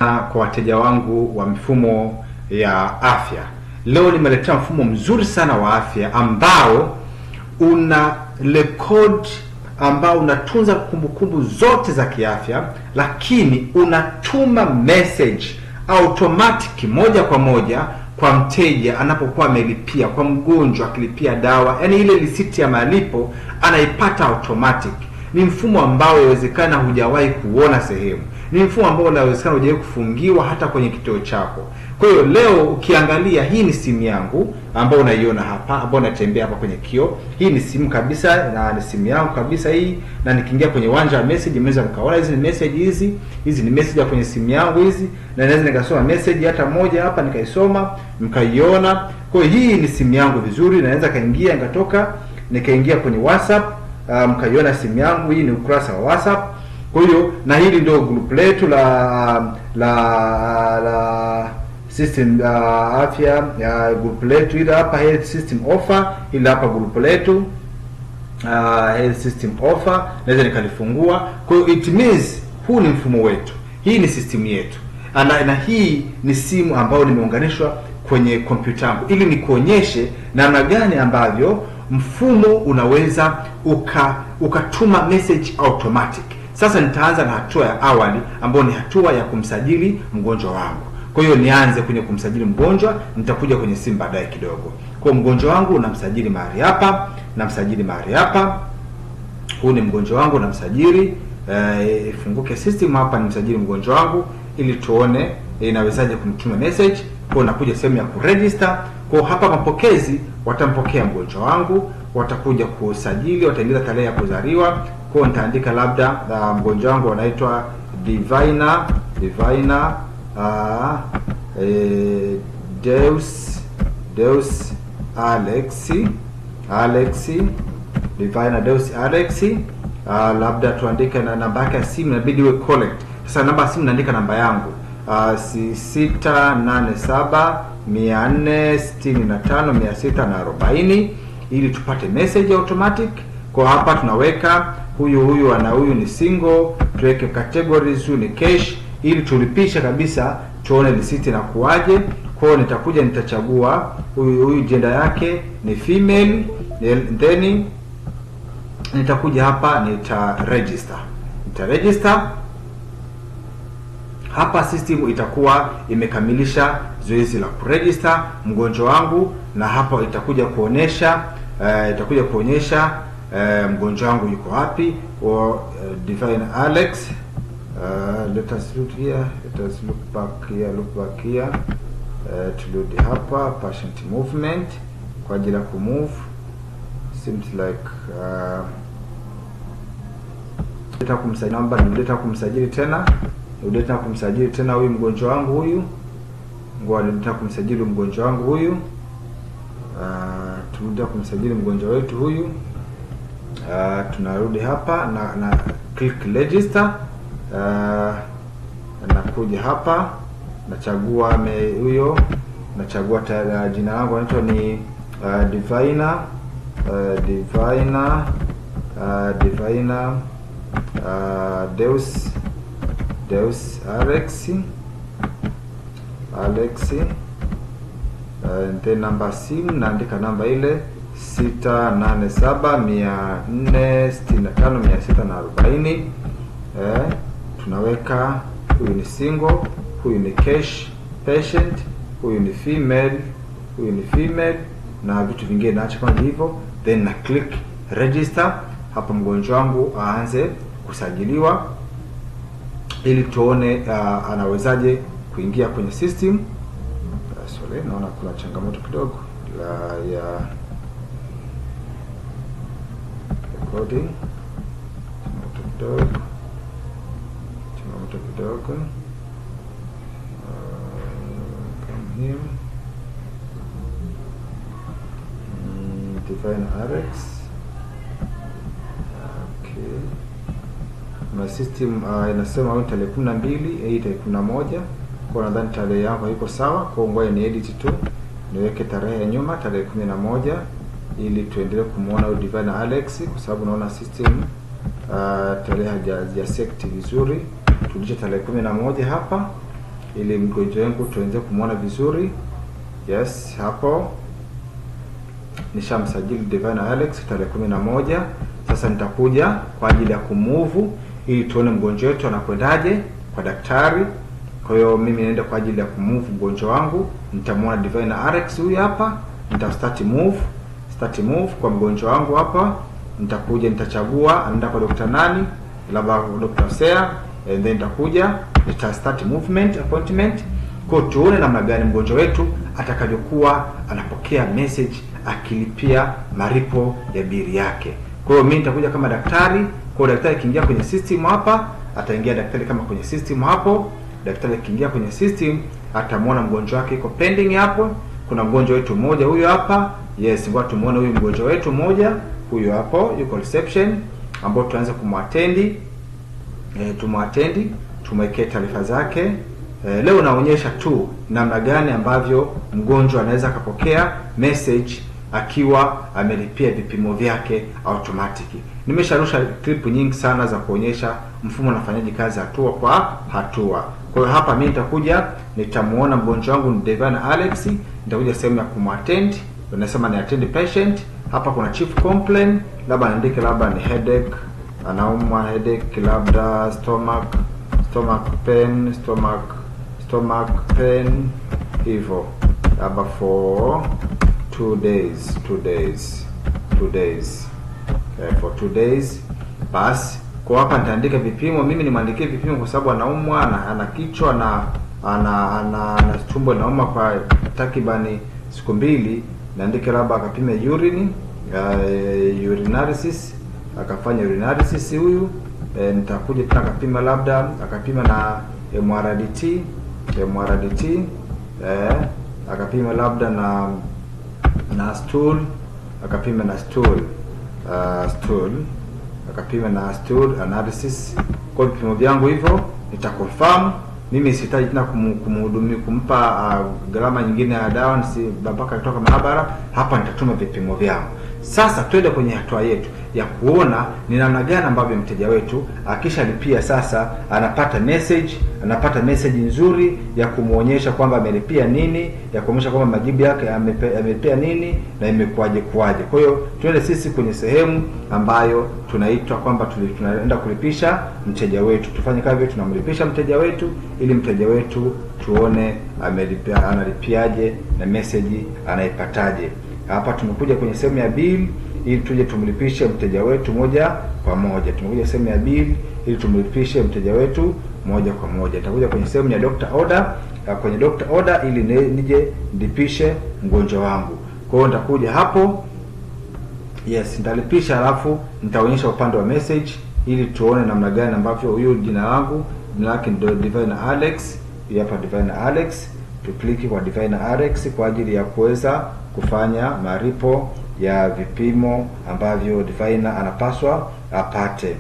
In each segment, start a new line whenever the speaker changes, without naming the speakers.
Kwa wateja wangu wa mifumo ya afya. Leo nimeletea mfumo mzuri sana wa afya ambao una record, ambao unatunza kumbukumbu zote za kiafya, lakini unatuma message automatic moja kwa moja kwa mteja anapokuwa amelipia, kwa mgonjwa akilipia dawa, yani ile risiti ya malipo anaipata automatic. Ni mfumo ambao inawezekana hujawahi kuona sehemu. Ni mfumo ambao unawezekana hujawahi kufungiwa hata kwenye kituo chako. Kwa hiyo leo ukiangalia, hii ni simu yangu ambayo unaiona hapa, ambayo natembea hapa kwenye kioo. Hii ni simu kabisa na ni simu yangu kabisa hii, na nikiingia kwenye uwanja wa message mnaweza mkaona hizi ni message hizi, hizi ni message kwenye simu yangu hizi, na naweza nikasoma message hata moja hapa nikaisoma mkaiona. Kwa hiyo hii ni simu yangu vizuri, naweza kaingia nikatoka nikaingia kwenye WhatsApp, mkaiona simu yangu. Hii ni ukurasa wa WhatsApp. Kwa hiyo na hili ndio group letu la la la system afya ya group letu, ile hapa health system offer, ile hapa group letu health system offer, naweza nikalifungua. Kwa hiyo it means huu ni mfumo wetu, hii ni system yetu, na hii ni simu ambayo nimeunganishwa kwenye kompyuta yangu ili nikuonyeshe namna gani ambavyo mfumo unaweza ukatuma message automatic. Sasa nitaanza na hatua ya awali ambayo ni hatua ya kumsajili mgonjwa wangu. Kwa hiyo nianze kwenye kumsajili mgonjwa, nitakuja kwenye simu baadaye kidogo. Kwa mgonjwa wangu namsajili mahali hapa, namsajili mahali hapa. Huu ni mgonjwa wangu namsajili, ifunguke system hapa nimsajili mgonjwa wangu ili tuone inawezaje kumtuma message. Kwa nakuja sehemu ya kuregister. Kwa hapa mapokezi watampokea mgonjwa wangu, watakuja kusajili, wataingiza tarehe ya kuzaliwa. Kwa nitaandika labda mgonjwa wangu anaitwa Divina Deus Alexi, Divina Deus Alexi. Labda tuandike na namba yake ya simu, inabidi iwe collect. Sasa namba ya simu naandika namba yangu 687 465 640 ili tupate message automatic. Kwa hapa tunaweka huyu ana huyu ni single, tuweke categories, huyu ni cash ili tulipishe kabisa tuone receipt na kuaje. Kwa hiyo nitakuja nitachagua huyu gender yake ni female, then nitakuja hapa nita register. Nita register. Hapa system itakuwa imekamilisha zoezi la kuregister mgonjwa wangu, na hapa itakuja kuonesha mgonjwa wangu yuko wapi, or Divine Alex. Let us look here, let us look back here, turudi hapa patient movement kwa ajili ya kumove. Seems like namba nileta kumsajili tena, nileta kumsajili tena huyu mgonjwa wangu huyu. Ngoja nileta kumsajili mgonjwa wangu huyu. Turudi kumsajili mgonjwa wetu huyu. Tunarudi hapa na click register. Nakuja hapa nachagua huyo, nachagua jina langu anaitwa ni Divina Deus Alexi, then namba simu naandika namba ile 687 465 640. Tunaweka huyu ni single, huyu ni cash patient, huyu ni female, na vitu vingine naacha kama hivyo, then na click register. Hapa mgonjwa wangu aanze kusajiliwa ili tuone anawezaje kuingia kwenye system. Sorry, naona kuna changamoto kidogo la ya recording, changamoto kidogo. Come here, Divine Alex. Okay, na system inasema huyu tarehe 12, hii tarehe 11. Kwa nadhani tarehe yangu haiko sawa, kwa ngoja ni edit tu niweke tarehe ya nyuma tarehe 11 ili tuendelee kumuona huyu Divine Alex, kwa sababu naona system tarehe hajaset vizuri. Turudishe tarehe 11 hapa. ili mgonjwa wangu tuanze kumuona vizuri. Yes, hapo nishamsajili Divine Alex tarehe 11. Sasa nitakuja kwa ajili ya kumove ili tuone mgonjwa wetu anakwendaje kwa daktari. Kwa hiyo mimi naenda kwa ajili ya kumove mgonjwa wangu, nitamuona Divine Alex huyu hapa, nita start move, start move kwa mgonjwa wangu hapa. Nitakuja nitachagua anaenda kwa Dr. nani, labda Dr. Sea, and then nitakuja nita start movement appointment. Kwa tuone namna gani mgonjwa wetu atakavyokuwa anapokea message akilipia malipo ya bili yake. Kwa hiyo mimi nitakuja kama daktari. Kwa hiyo daktari akiingia kwenye system hapa, ataingia daktari kama kwenye system hapo. Daktari akiingia kwenye system atamuona mgonjwa wake iko pending hapo. Kuna mgonjwa wetu mmoja huyu hapa. Yes, ngoja tumuone huyu mgonjwa wetu mmoja huyu hapo, yuko reception, ambao tuanze kumuattend. Tumuattend, tumwekee taarifa zake. Leo naonyesha tu namna gani ambavyo mgonjwa anaweza akapokea message akiwa amelipia vipimo vyake automatic. Nimesharusha clip nyingi sana za kuonyesha mfumo unafanyaje kazi hatua kwa hatua. Kwa hiyo hapa mimi nitakuja nitamuona mgonjwa wangu ni Divine Alex, nitakuja sehemu ya kumattend, unasema ni attend patient. Hapa kuna chief complaint, labda niandike labda ni headache, anaumwa headache, labda stomach pain, stomach pain hivyo, labda for 2 days, 2 days, 2 days, for 2 days. Bas, kwa hapa nitaandika vipimo. Mimi nimwandikie vipimo kwa sababu anaumwa, ana kichwa na ana tumbo inauma kwa takribani siku 2. Niandike labda akapime urine, urinalysis, akafanya urinalysis huyu. Nitakuja tena akapima labda akapima na MRDT, akapima labda na stool, akapima na stool, akapima na stool analysis. Kwa vipimo vyangu hivyo nitaconfirm. Mimi sihitaji tena kumhudumia, kumpa gharama nyingine ya dawa mpaka kutoka maabara. Hapa nitatuma vipimo vyangu. Sasa twende kwenye hatua yetu ya kuona ni namna gani ambavyo mteja wetu akishalipia sasa anapata message, anapata message nzuri ya kumuonyesha kwamba amelipia nini, ya kuonyesha kwamba majibu yake amelipia nini na imekuaje kuaje. Kwa hiyo twende sisi kwenye sehemu ambayo tunaitwa kwamba tunaenda kulipisha mteja wetu. Tufanye kazi, tunamlipisha mteja wetu ili mteja wetu tuone amelipia, analipiaje na message anaipataje. Hapa tumekuja kwenye sehemu ya bill ili tuje tumlipishe mteja wetu moja kwa moja. Tumekuja sehemu ya bill ili tumlipishe mteja wetu moja kwa moja. Nitakuja kwenye sehemu ya doctor order, kwenye doctor order ili nije nilipishe mgonjwa wangu. Kwa hiyo nitakuja hapo. Yes, nitalipisha alafu nitaonyesha upande wa message ili tuone namna gani ambavyo huyu jina langu, jina lake ndio Divine Alex, hapa Divine Alex. Tukliki kwa Divine Alex kwa ajili ya kuweza kufanya malipo ya vipimo ambavyo Divine anapaswa apate.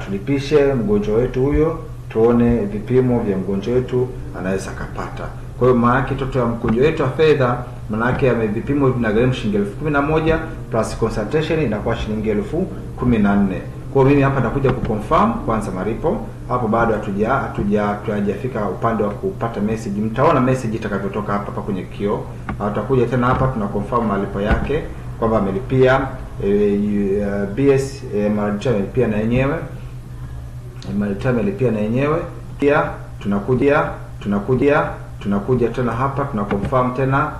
Tulipishe mgonjwa wetu huyo, tuone vipimo vya mgonjwa wetu anaweza kapata. Kwa hiyo maana yake toto ya mgonjwa wetu wa fedha, maana yake vipimo vinagharimu shilingi 11,000 plus consultation inakuwa shilingi 14,000. Kwa hiyo mimi hapa nitakuja kuconfirm kwanza malipo. Hapo bado hatujafika upande wa kupata message. Mtaona message itakavyotoka hapa hapa kwenye kioo. Tutakuja tena hapa tuna confirm malipo yake kwamba amelipia BS MRT amelipia na yenyewe. MRT amelipia na yenyewe. Pia tunakuja tena hapa tuna confirm tena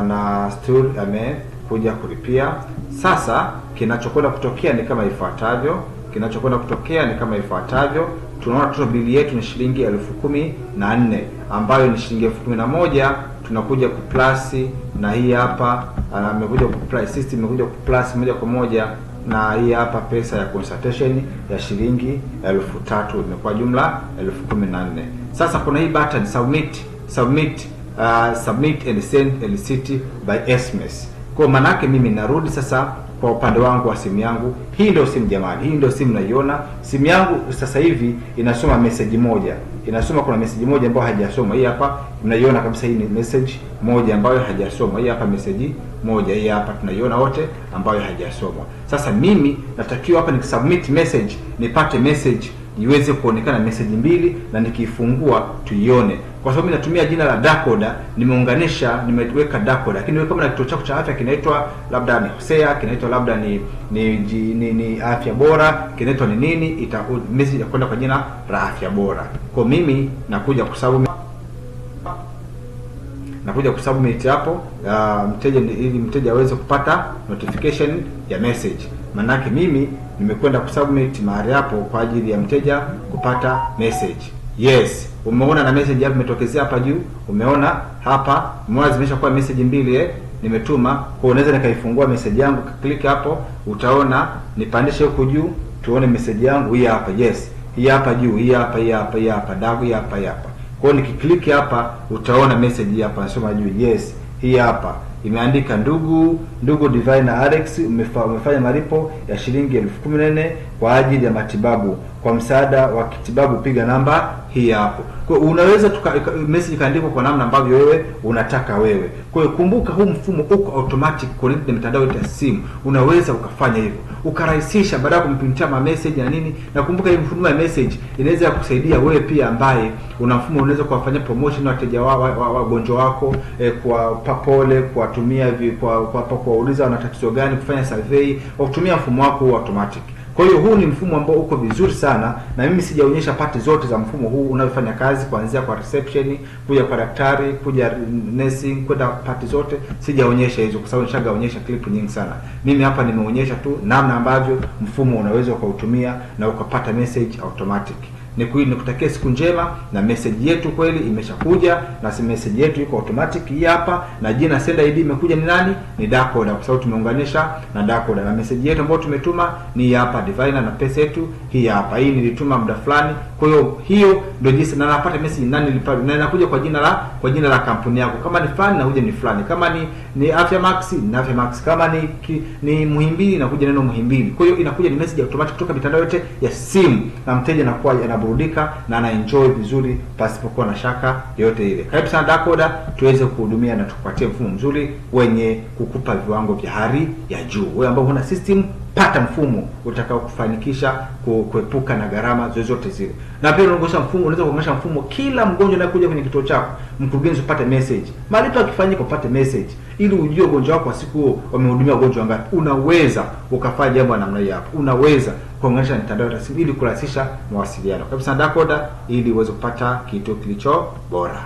na stool amekuja kulipia. Sasa kinachokwenda kutokea ni kama ifuatavyo. Kinachokwenda kutokea ni kama ifuatavyo. Tunaona total bili yetu ni shilingi 14,000 ambayo ni shilingi 11,000. Tunakuja kuplus na hii hapa, amekuja kuplus, system imekuja kuplus moja kwa moja na hii hapa pesa ya consultation ya shilingi 3,000, imekuwa jumla 14,000. Sasa kuna hii button submit and send a receipt by SMS. Kwa maana yake mimi narudi sasa kwa upande wangu wa simu yangu. Hii ndio simu jamani, hii ndio simu naiona. Simu yangu sasa hivi inasoma message moja. Inasoma kuna message moja ambayo haijasoma. Hii hapa mnaiona kabisa, hii ni message moja ambayo haijasoma. Hii hapa message moja, hii hapa tunaiona wote ambayo haijasomwa. Sasa mimi natakiwa hapa nikisubmit message nipate message iweze kuonekana message mbili, na nikifungua tuione. Kwa sababu natumia jina la Dacoda, nimeunganisha, nimeweka Dacoda. Lakini wewe kama na kituo chako cha afya kinaitwa labda ni Hosea, kinaitwa labda ni Afya Bora, kinaitwa ni nini, ita message itakwenda kwa jina la Afya Bora. Kwa mimi nakuja kusubmit hapo mteja, ili mteja aweze kupata notification ya message. Manake mimi nimekwenda kusubmit mahali hapo kwa ajili ya mteja kupata message. Yes, umeona na message hapo imetokezea hapa juu. Umeona hapa, umeona zimeshakuwa message mbili nimetuma. Kwa unaweza nikaifungua message yangu, click hapo, utaona nipandishe huku juu tuone message yangu hii hapa. Yes, hii hapa juu, hii hapa, hii hapa, hii hapa, dagu hii hapa, hii hapa. Kwa hiyo nikiklik hapa utaona message hii hapa, nasoma juu. Yes, hii hapa imeandika ndugu Divine Alex, umefanya malipo ya shilingi 14,000 kwa ajili ya matibabu. Kwa msaada wa kitibabu piga namba hii hapo. Kwa hiyo unaweza message kaandikwa kwa namna ambavyo wewe unataka wewe. Kwa hiyo kumbuka huu mfumo uko automatic connect na mitandao yote ya simu. Unaweza ukafanya hivyo, ukarahisisha baada ya kumprintia ma message na nini. Na kumbuka hii mfumo ya message inaweza kukusaidia wewe pia ambaye una mfumo, unaweza kuwafanyia promotion wateja wagonjwa wako, kwa papole, kuwatumia kwa kuwauliza wana tatizo gani, kufanya survey kwa kutumia mfumo wako huu automatic. Kwa hiyo huu ni mfumo ambao uko vizuri sana, na mimi sijaonyesha pati zote za mfumo huu unaofanya kazi, kuanzia kwa reception, kuja kwa daktari, kuja nursing, kwenda pati zote sijaonyesha hizo kwa sababu nishagaonyesha clip nyingi sana. Mimi hapa nimeonyesha tu namna ambavyo mfumo unaweza ukautumia na ukapata message automatic. Nikutakia siku njema, na message yetu kweli imeshakuja, na message yetu iko automatic hii hapa, na jina sender ID imekuja ni nani? Ni Dacoda, kwa sababu tumeunganisha na Dacoda, na message yetu ambayo tumetuma ni hapa Divine, na pesa yetu hii hapa. Hii nilituma muda fulani. Kwa hiyo hiyo ndio jinsi na napata message nani nilipata, na inakuja kwa jina la kampuni yako. Kama ni fulani na huja ni fulani, kama ni Afya Max ni Afya Max, kama ni Muhimbili inakuja neno Muhimbili. Kwa hiyo inakuja ni message automatic kutoka mitandao yote ya simu, na mteja anakuwa anaburudika na anaenjoy vizuri pasipokuwa na shaka yote ile. Karibu sana Dacoda tuweze kuhudumia na tukupatie mfumo mzuri wenye kukupa viwango vya hali ya juu. Wewe ambao huna system, pata mfumo utakao kufanikisha kuepuka na gharama zozote zile. Na pia unaongoza mfumo, unaweza kuongesha mfumo kila mgonjwa anayekuja kwenye kituo chako, mkurugenzi upate message. Malipo yakifanyika upate message ili ujue ugonjwa wako kwa siku huo wamehudumia wagonjwa wangapi. Unaweza ukafanya jambo namna hiyo hapo. Unaweza kuunganisha mitandao ya simu ili kurahisisha mawasiliano. Kabisa Dacoda ili uweze kupata kitu kilicho bora.